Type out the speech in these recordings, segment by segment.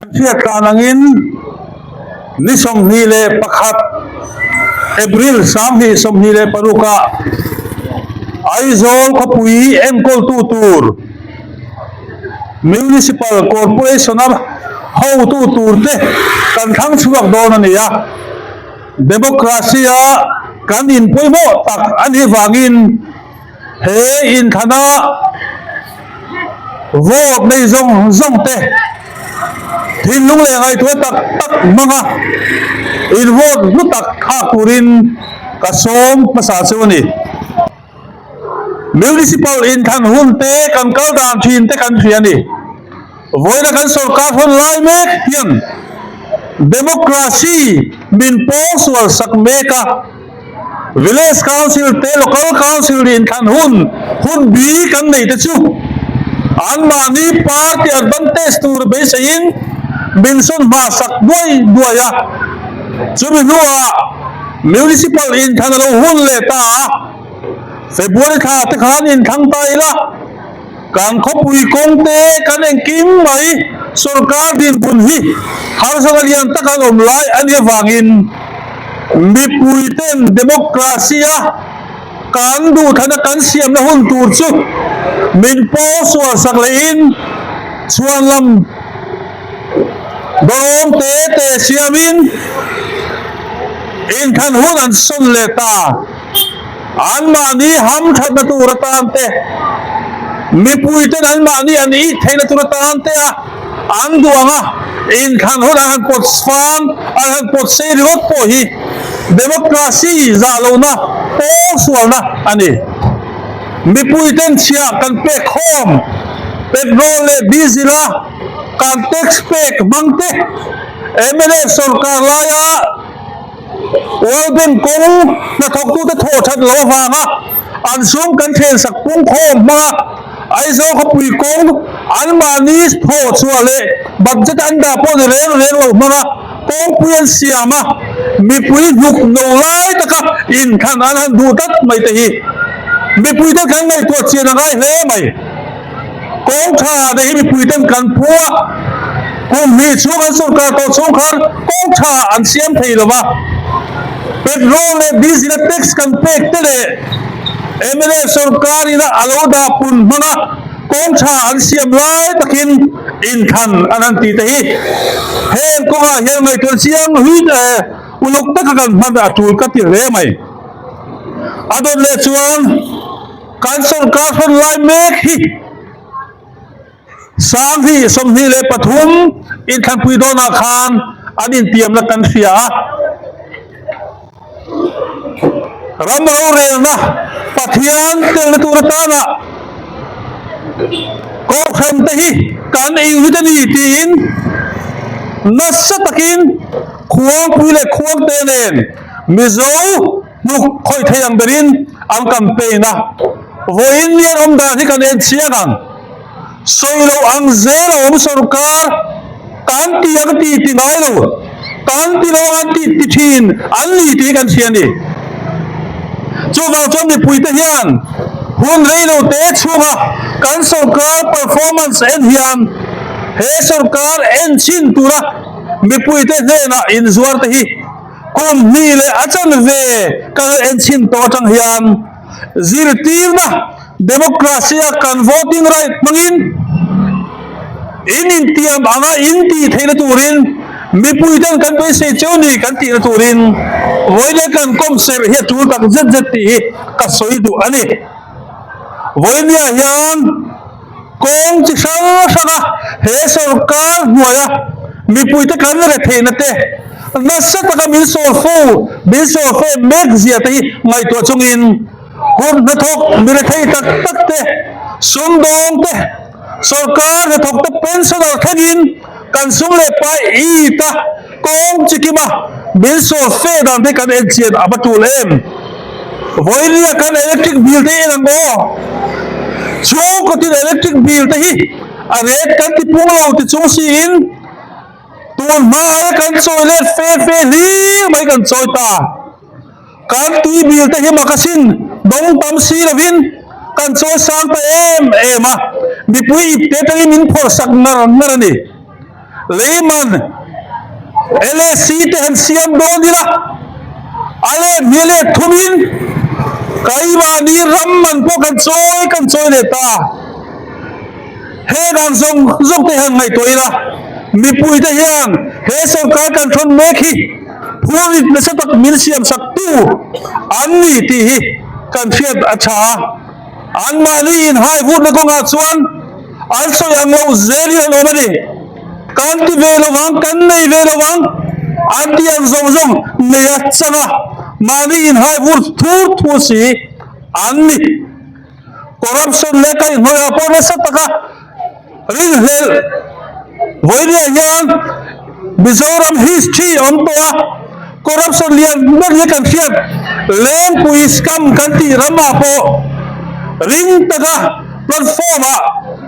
Hriat tlan angin ni 21 April 2026 ah Aizawl khawpui enkawltu tur Municipal Corporation a hotu tur te kan thlang chhuak dawn a ni a, Democracy a kan inpawimawh tak a nih vangin He inthlana vote nei zawng zawng te thinlung leh ngaihtuah tak tak hmanga in vote hlu tak thlak turin ka sawm hmasa chu a ni. Municipal inthlan hun te kan kal dan thin te kan hria a ni. Vawiina kan sorkar hawn lai mek hian democracy min pawngsual sak mek a. Village Council te Local Council inthlan hun hun bi kan nei te chu anmahni party advantage tur beiseiin min sawn hma sak duai duai a, chumi hnuah Municipal inthlan a lo hun leh ta a, February thla te khan inthlang ta ila. Kan khawpui kawng te kan engkim mai sorkar dinhmun hi harsatna lian tak an awm lai a nih avangin mipui ten democracy a kan duhthana kan siamna hun tur chu min pawl sual sak lehin chhuanlam dawrawm te te siamin inthlan hun an sawn leh ta. Anmahni hamthatna tur atan te, mipuiten anmahni an it theihna tur atan te a an duh ang a, inthlan hun an han pawt fang, an han pawt sei ringawt pawh hi democracy zah lohna pawngsualna a ni. Mipuiten chhiah kan pek khawm, petrol leh diesel a kan tax pek hmang te, mnf sorkar laia, World Bank kawng hnathawktute thawh that loh avanga an sum kan thensak pungkhawm hmanga Aizawl khawpui kawng anmahni thawh chhuah leh budget an dah pawh ni reng reng lo hmanga kawngpui an siam a, mipui hnuk no lai taka inthlan an han duh tlat mai te hi mipuite kan ngaihtuah chian a ngai hle mai. Kawng tha te hi mipui ten kan phu a, kum hnih chhung an sorkar tawh chhung khan kawng tha an siam thei lo va, petrol leh diesel a tax kan pek te leh mnf sorkar ina a lo dah pun hmang a kawng tha an siam lai takin inthlan an han tih te hi heng kawngah hian ngaihtuah chiang hlui uluk taka kan hman a tul ka ti hle mai. A dawt leh chuan. Kan sorkar hrawn lai mek hi 2023 inthlanpui dawnah khan an intiamna kan hria a, ram rorelna Pathian telna tur atana Kohhran te hi kan unit a ni tiin nasa takin Khuangpui leh Khuangte nen Mizo Hnuk khawih thei ang berin an campaign a, vawiin lian awm dan hi kan en chiang ang. Sawi loh ang zel a awm sorkar kan ti ang ti ti ngai lo, kan ti lo ang an ti ti thin an ni tih hi kan hria a ni. Chuvang chuan mipuite hian hun rei lo te chhunga kan sorkar performance en hian he sorkar en chhin tura mipuite hnenah inzuar te hi Kum hnih leh a chanve ka lo en chhin tawh atang hian zirtirna democracy a kan voting right hmangin in intiam anga in tih theihna turin mipui ten kan beisei cheu ni kan tihna turin vawiin kan kawm serh hi a tul tak zet zet tih hi ka sawi duh a ni. Vawinia hian. Kawng chi hrang hranga he sorkar hnuaia mipuite kan retheihna te, nasa taka min sawrfo, min sawrfe mek zia te hi ngaihtuah chungin kut hnathawk mi rethei tak tak te, sumdawng te, sorkar hnathawk te pensioner thlengin kan sum leh pai it a kawng chi kima min sawrfe dan te kan enchian a va tul em? Vawinia kan electric bill te hi en ang aw? Chhungkawtin electric bill te hi a rate kan ti pung lo ti chung siin tun hma aia kan chawi let fe fe hlir mai kan chawi ta. Kan tui bill te hi makasin dawng tam si lovin kan chawi sang ta em em a, mipui ip te atangin min phawrh sak ngar ngar a ni. Leiman LAC te han siam dawn ila, a let hnih let thumin keimahni ram man pawh kan chawi kan chawi leh ta. Heng ang zawng zawng te hian ngaihtuah ila, mipuite hian he sawrkar kan thawn mek hi phurit nasa tak min siam sak tu an ni tih hi kan hriat a tha a. Anmahni inhaivutna kawngah chuan an sawi ang lo zel hi an awm a ni. Kan ti ve lo vang, kan nei ve lo vang, an ti ang zawng zawng nei a chang a, mahni inhaivur thur thur si an ni. Corruption leh kaihhnawih ah pawh nasa taka rinhlelh vawinia hian Mizoram history awm tawh a, corruption lian ber hi kan hriat Lengpui scam kan tih ramah pawh ring taka platform ah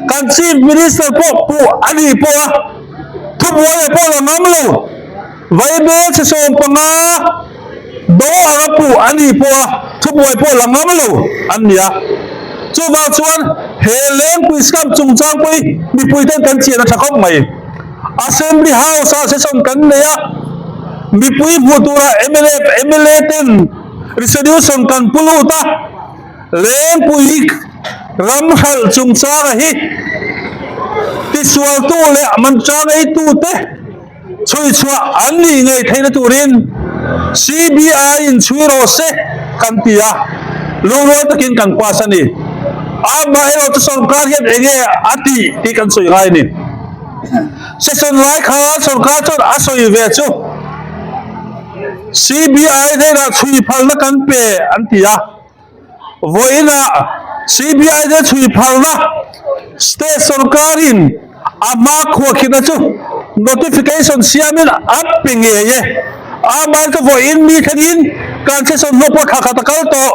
kan Chief Minister pawh puh a nih pawh a thubuai ah pawh la ngam lo. Vaibel 15 do anga puh a nih pawh a thubuai pawh la ngam lo an ni a. Chuvang chuan he Lengpui scam chungchang pawh hi mipui ten kan chian a tha khawp mai. Assembly House ah session kan nei a, mipui hmuh tura mla mla ten resolution kan pu lut a, Lengpui ram hralh chungchanga hi tisualtu leh manchang eitute, Chhui chhuah an nih ngei theihna turin CBI in chhui rawh se kan ti a, lungrual takin kan pass a ni. Amaherawh chu sorkar hian eng nge a tih tih kan sawi ngai a ni. Session lai kha sorkar chuan a sawi ve chu CBI hnenah chhui phalna kan pe an ti a. Vawiinah CBI te chhui phalna state sorkarin a hma khuahkhirhna chu notification siamin a pe ngei e. Amah chu vawiin mi thlengin kan session hlawk pawh thla khat a kal tawh.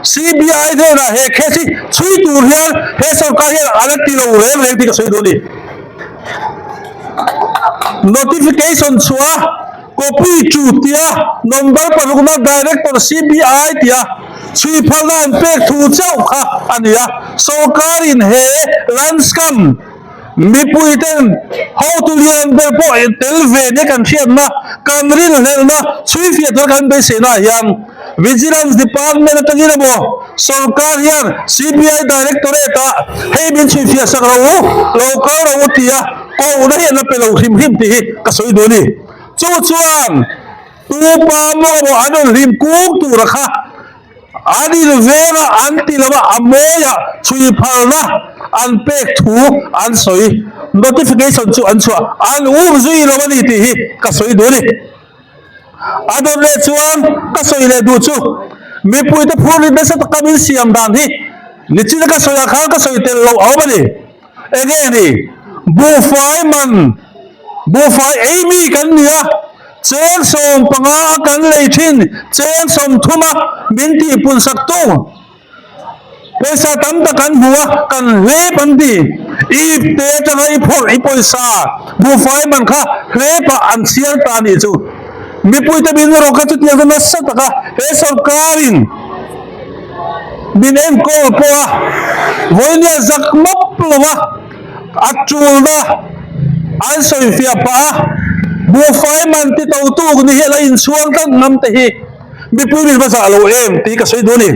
CBI hnenah he case hi chhui tur hian he sorkar hian a la ti lo reng reng tih ka sawi duh a ni. Notification chhuah Copy chu tia number parukna Director CBI tia chhui phalna an pek thu chauh kha a ni a. Sorkarin he land scam mipuiten hotu lian ber pawh tel ve nia kan hriatna, kan rinhlelhna chhui fiah tura kan beiseina ah hian Vigilance Department atangin emaw sorkar hian CBI Directorate ah hei min chhui fiah sak ro u, lo kal ro u tia kohna hi an la pe lo hrim hrim tih hi ka sawi duh a ni. Chu chuan tupa maw emaw an rawn hlim kung tura kha an inveng a, an ti lo a, a mawiah chhui phalna an pek thu an sawi. Notification chu an chhuah, an um zui lo a ni tih hi ka sawi duh a ni. A dawt leh chuan ka sawi leh duh chu mipuite phurrit nasa taka min siam dan hi nichina ka sawiah khan ka sawi tel loh a awm a ni. Enge ni? Buhfai man, buhfai ei mi kan ni a, cheng 15 a kan lei thin, cheng 30 a min tihpun sak tu. Pawisa tam tak kan hmu a, kan hlep an ti. Ip te atanga i phawrh i pawisa buhfai man kha hlepah an chhiar ta a nih chu. Mipuite min rawk a chutiang chu nasa taka he sorkarin min enkawl pawh a vawinia zak mawp lo a, a tulna an sawifiah pah a, buhfai man ti to tuk ni hi a la inchhuang tlat ngam te hi mipui min va zah lo em tih ka sawi duh a ni.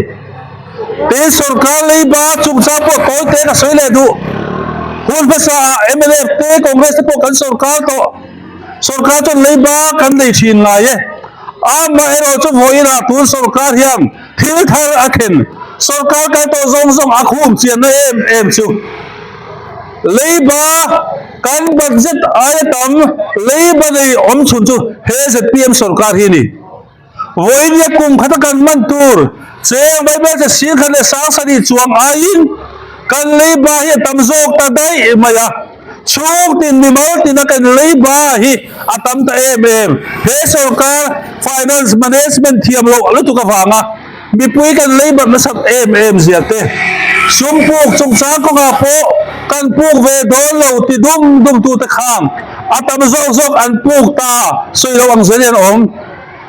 Tin, sorkar leiba chungchang pawh tawi te ka sawi leh duh. Hun hmasa ah mnf te Congress te pawh kan sorkar tawh. Sorkar chuan leiba kan nei thin ngai e. Amaherawh chu vawiinah tun sorkar hian thil thar a thlen. Sorkar kai tawh zawng zawng a khum chianna em em chu leiba kan budget aia tam leiba nei awm chhun chu he zpm sorkar hi a ni. Vawinia kum khata kan hman tur cheng Bible che sir khat leh sang sarih chuang aiin kan leiba hi a tam zawk ta daih mai a. Chhung tin mimal tina kan leiba hi a tam ta em em. He sorkar finance management thiam loh lutuk avanga mipui kan leibat nasat em em zia te, sum puk chungchang kawngah pawh kan puk ve dawn lo ti dum dum tute khang a tam zawk zawk an puk ta sawi lo ang zel hi an awm.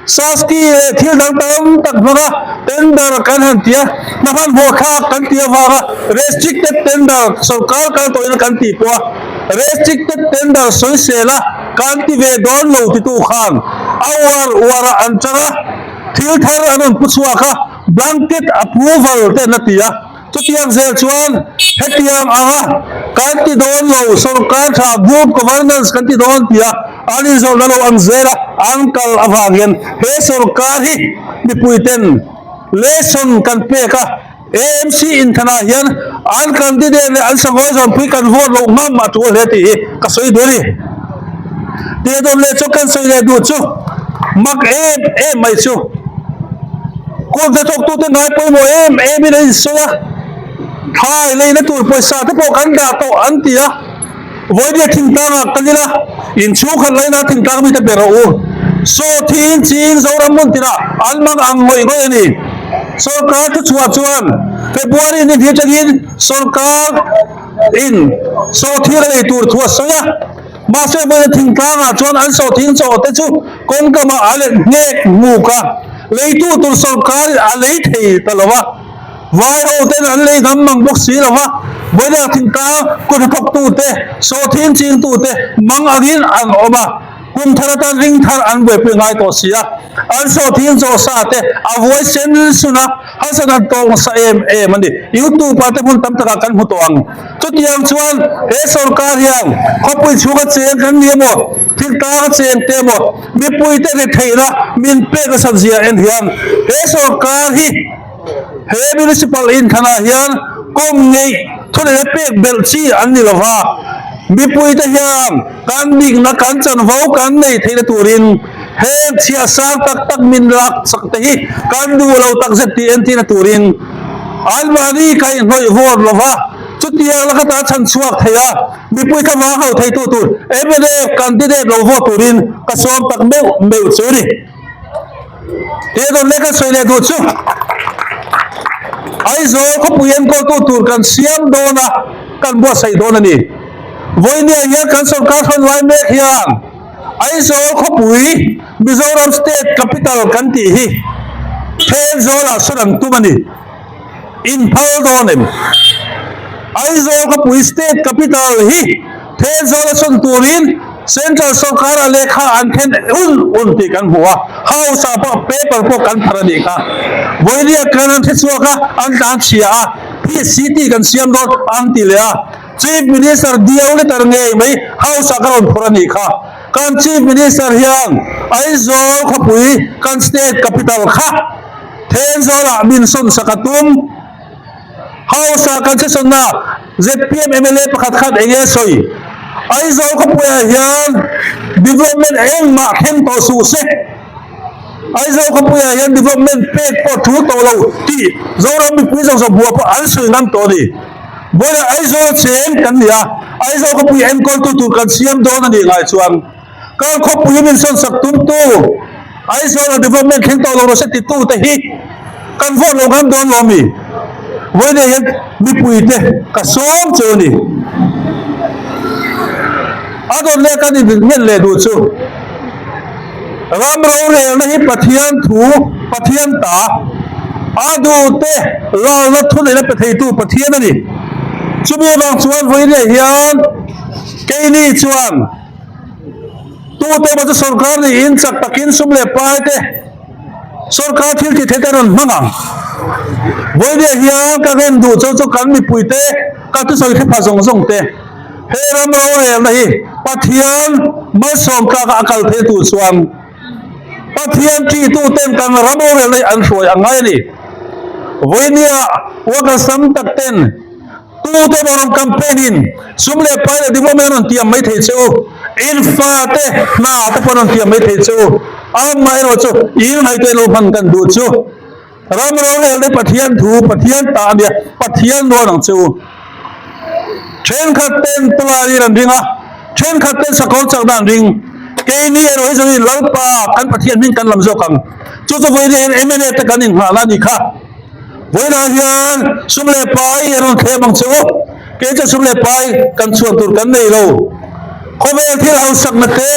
Saski leh thil dang tam tak hmanga tender kan han ti a, hna hmanhmawh thlak kan tih avanga restricted tender sorkar kal tawhin kan tih pawh a, restricted tender sawisel a. kan ti ve dawn lo titu khan a uar uar ah an chang a, thil thar an rawn pu chhuak a, blanket approval te an la ti a. Chutiang zel chuan hetiang anga kan ti dawn lo, sorkar tha good governance kan ti dawn tia an inzawrhna lo ang zela an kal avang hian he sorkar hi mipuiten lesson kan pek a, AMC inthanah hian an candidate leh an sangawi zawnpui kan vote loh ngam a tul hle tih hi ka sawi duh a ni. Tih dawn leh chu kan sawi leh duh chu mak em em mai chu. Kut hnathawktute ngai pawimawh em em in a insawi a, thlai leina tur pawisa te pawh kan dah tawh an ti a, vawinia thingtlangah kal ila inchhungkhat laina thingtlang mite pe rawh u. Saw thiin chiin Zoram hmun tinah an mang ang ngawih ngawih a ni. Sorkar thuchhuah chuan February ni hnih atangin sorkar in saw thir a lei tur thu a sawi a. Mahse vawiin thingtlangah chuan an sawhthing chaw te chu kawngkamah a let nghek nghuk a, leitu tur sawrkarin a lei thei ta lo a, vai ho ten an lei ngam mang bawk si lo va, vawiin thingtlang kut hnathawktu te, sawhthing chingtu te mang angin an awm a, kum thar atan ring thar an buaipui ngai tawh si a, an sawhthing chaw sa te a vuai sen sun a, harsat an tawk nasa em em a ni. YouTube ah te hmun tam takah kan hmu tawh ang. Chutiang chuan he sorkar hian khawpui chhunga cheng kan ni emaw, thingtlanga cheng te emaw, mipuite ri theihna min pek nasat zia en hian he sorkar hi he municipal inthanah hian kawm ngeih thuneihna pek belh chi an ni lova, mipuite hian kan dikna kan chanvo kan nei theihna turin heng chhiah sang tak tak min lak chak te hi kan duh lo takzet tih entirna turin Anmahni kaihhnawih vawt lova chutiang laka ta chhan chhuak thei a, mipui ka vang ho theitu tur mla candidate lo vote turin ka sawm tak meuh meuh chu ni. Tih dawn leh ka sawi leh duh chu Aizawl khawpui enkawltu tur kan siam dawn a, kan buatsaih dawn a ni. Vawinia hian kan sorkar hrawn lai mek hian Aizawl khawpui Mizoram State Capital kan tih hi Thenzawlah sawn an tum a ni. Inphal dawn em? Aizawl khawpui State Capital hi Thenzawla sawn turin Central sawrkara lehkha an then un un tih kan hmu a, House ah pawh paper pawh kan phar a nih kha. Vawinia kan an hre chhuak a, an tlan chhia a, City kan siam dawn an ti leh a. Chief Minister diau letter ngei mai House ah ka rawn phawrh a nih kha. Kan Chief Minister hian Aizawl khawpui kan State Capital kha Thenzawl ah min sawn sak a tum. House ah kan session ah zpm mla pakhat khan eng nge sawi? Aizawl khawpui ah hian development engmah thleng tawh suh se. Aizawl khawpui ah hian development pek pawh thu tawh lo tih Zoram mipui zawng zawng hmuh ah pawh an sawi ngam tawh a ni. Vawilah Aizawl cheng kan ni a, Aizawl khawpui enkawltu tur kan siam dawn a nih ngai chuan kan khawpui min sawn sak tumtu Aizawl a development thleng tawh lo rawh se titu te hi kan vote lo ngam dawn lo mi? Vawilah hian mipui te ka sawm chu a ni. A dawt leh kan innghet leh duh chu. Ram rorelna hi Pathian thu, Pathian ta, a duhte lalna thuneihna pe theitu Pathian a ni. Chumi avang chuan vawiinah hian keini chuan tute emaw chu sorkar niin chak takin sum leh pai te sorkar thil tih theih te an rawn hmang ang. Vawiinah hian ka rem duh chu chu kan mipuite ka thusawi hre pha zawng zawng te. He ram rorelna hi Pathian malsawm tlaka a kal theih tur chuan Pathian ṭihtuten kan ram rorelna hi an hruai a ngai a ni. Vawinia workers tam tak ten tute emaw rawn campaign in sum leh pai leh development an rawn tiam mai thei che u, in fate hna te pawh an rawn tiam mai thei che u, amaherawh chu in ngaihtuah in lo hman kan duh chu. Ram rorel te Pathian thu, Pathian ta a nia, Pathian rual ang che u. Thenkhat ten Tularir an ring a, thenkhat ten Sakawr chakna an ring. Keini erawh hi chuan Lalpa kan Pathian hming kan lam zawk ang. Chu chu vawiin hian mla te kan inghahna a nih kha. Vawiinah hian sum leh pai an rawn thlem ang che u. Kei chuan sum leh pai kan chhuan tur kan nei lo. Khawvel thil hausakna te,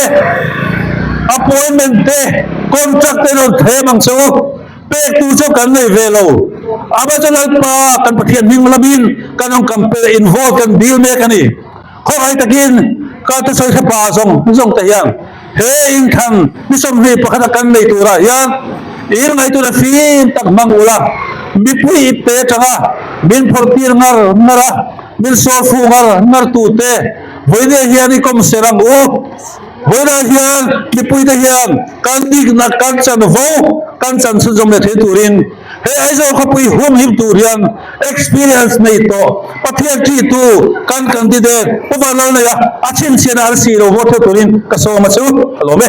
appointment te, contract te an rawn thlem ang che u. Pek tur chu kan nei ve lo. Amah chu Lalpa kan Pathian hming lamin kan rawn campaign in vote kan dil mek a ni. Khawngaih takin. Ka thusawi hre pa zawng zawng te hian he inthlan ni 21 a kan nei turah hian in ngaihtuahna fim tak hmang ula, mipui ip pe atanga min phawrh tir ngar ngar a, min sawl fuh ngar ngar tute vawinia hian i kawm ser ang u. Vawiinah hian mipuite hian kan dikna kan chanvo kan chan chhunzawm leh thei turin he Aizawl khawpui humhim tur hian experience nei tawh Pathian ṭihtu kan candidate Pu Vanlalneia a chhinchhiahna an si lo vote theuh turin ka sawm a chu ka lawm e.